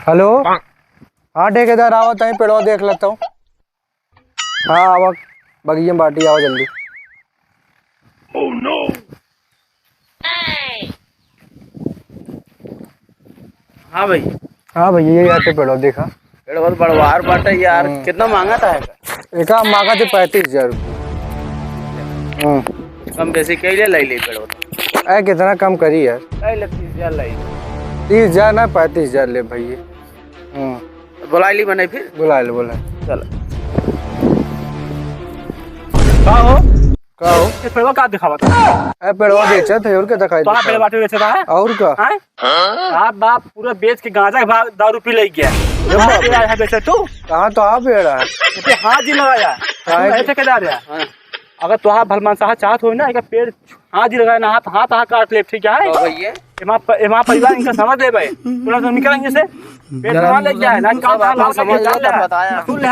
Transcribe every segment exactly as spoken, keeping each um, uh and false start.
हेलो। हाँ ठेकेदार, आवा तहीं पेड़वा देख लेता हूँ। हाँ, आवा, बगिया में बाटी, आवा जल्दी। हाँ भाई। हाँ भाई, ये यार तो पेड़वा देखा। पेड़ बहुत बड़वार बाटे यार। हम्म। कितना मांगा था? एका मांगा थे पैंतीस हजार रुपये। हम्म। कम बेसी कइले लाई ले पेड़वा। ए, कितना कम करी यार? लाई ले तीस हजार लाई। तीस हजार ना, पैंतीस हजार ले भाई। हम्म। बुला ली मने फिर। बुला ले, बुला। चल। का हो? का हो? ये पेड़वा का दिखावत है? ए, पेड़वा बेचत है, और क्या दिखाई तो आप देता? पेड़ बाटे बेचत है? और का? हैं? बाप, बाप पूरा बेच के गांजा के भाव दारू पी ले गया। ये कहाँ बाप। पेड़ है बेचे तू? कहाँ तो आप पेड़ है? ये हाथ जी लगाया। काहे तू के? ठेकेदार है। हाँ। अगर तोहार भलमानसाहा चाहत हो ना, एक पेड़ हाथ जी लगाया ना, हाथ, हाथ, हाथ काट ले, ठीक है? तो भैया। एमा प-, एमा परिवार इनका समझ ले भाई। पूरा तो निकलेंगे से। पेड़ जरा कहाँ ले गया है? ना काम सब धाम समझ ले, जान ले। बताया। सुन ले।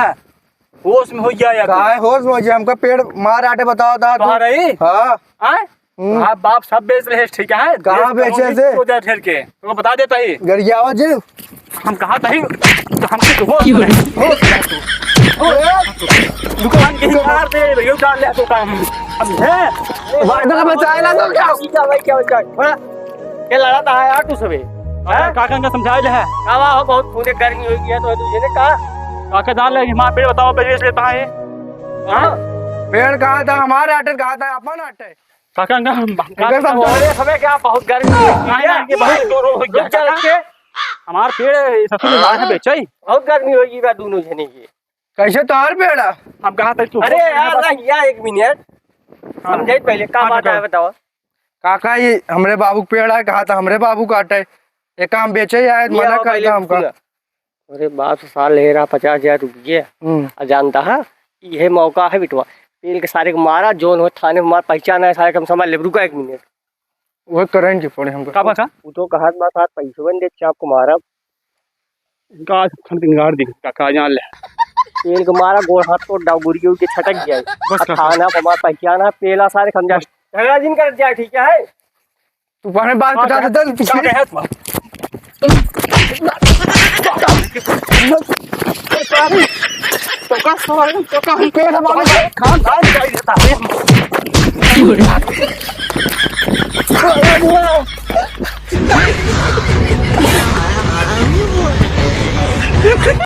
होश में हो गया यार। काहे होश में हो गया? हमका पेड़ मार आटे बताओ ता तू। कहाँ रही? हाँ। आए? हम्म। आप बाप सब बेच रहे हैं, ठीक है? कहाँ बेच रहे थे? तो जा ठहर के, तो बता देता ही। गरियावा जी। हम कहा था ही, तो हमसे तो होश में नहीं। होश में तू। होश में तू। दुकान के ही मार दे, भैया, डाल ले तो काम। हम हैं। भाई, तो बचाए ना तो क्या? क्या भाई, क्या बचाए? हाँ? ये लड़ा था यार तू सबे। हैं? काका, काका समझाए ले है। का बा हो, बहुत पूरे गर्मी हो गया तो तुझे ने कहा। काका जान ले, हमारा पेड़ बताओ, पेड़ बेच लेता है। हाँ? पेड़ कहाँ था? हमारे आटे कहाँ था? अपन आटे। काका, काका, हम, इनका काका, सब अरे, सबे क्या बहुत गर्मी हो गई काहे है? ना, ये बहुत जोर हो गया, रुक जा, काका। रुक के। हमार पेड़ है, ससुर के लाए हैं बेचे। बहुत गर्मी हो गई बा दोनों जने की। कैसे तोहार पेड़ है? हम कहा था तू अरे यार, रह गया एक मिनट। हाँ। समझाई पहले, का हाँ, बात काका। है बताओ। काका, ये हमरे बाबू के पेड़ है, कहा था हमरे बाबू काटे। ये काम बेचे आए, ये मना आओ कर पहले दा हमका। सुना। अरे बाप से साल ले रहा पचास हजार रुपये। हम्म। आ जानता है, ये मौका है बिटवा, पेल के सारे के मारा, जोन हो थाने में मार, पहचान है सारे के, हम समझ ले, रुका एक मिनट। वो करें के पड़े हमको। का बात है? वो तो कहत बा साथ पैसे बन दे, चाप को मारा। इनका आज खन दिन गाड़ दी, का, का जान ले। पेल के मारा, गोड़ हाथ तोड़ डाउ, गुरिया उनके छटक गया। बस, आ बस। थाना पर मार, पहचान है, पेला सारे के हम जा। बस। झगड़ा जिन कर जाए, ठीक है? तू पहले बात हाँ, बता दे, तू क्या कहे तू? तो का सवाल, तो का हम पेड़ हमारे खान खान जाई देता है।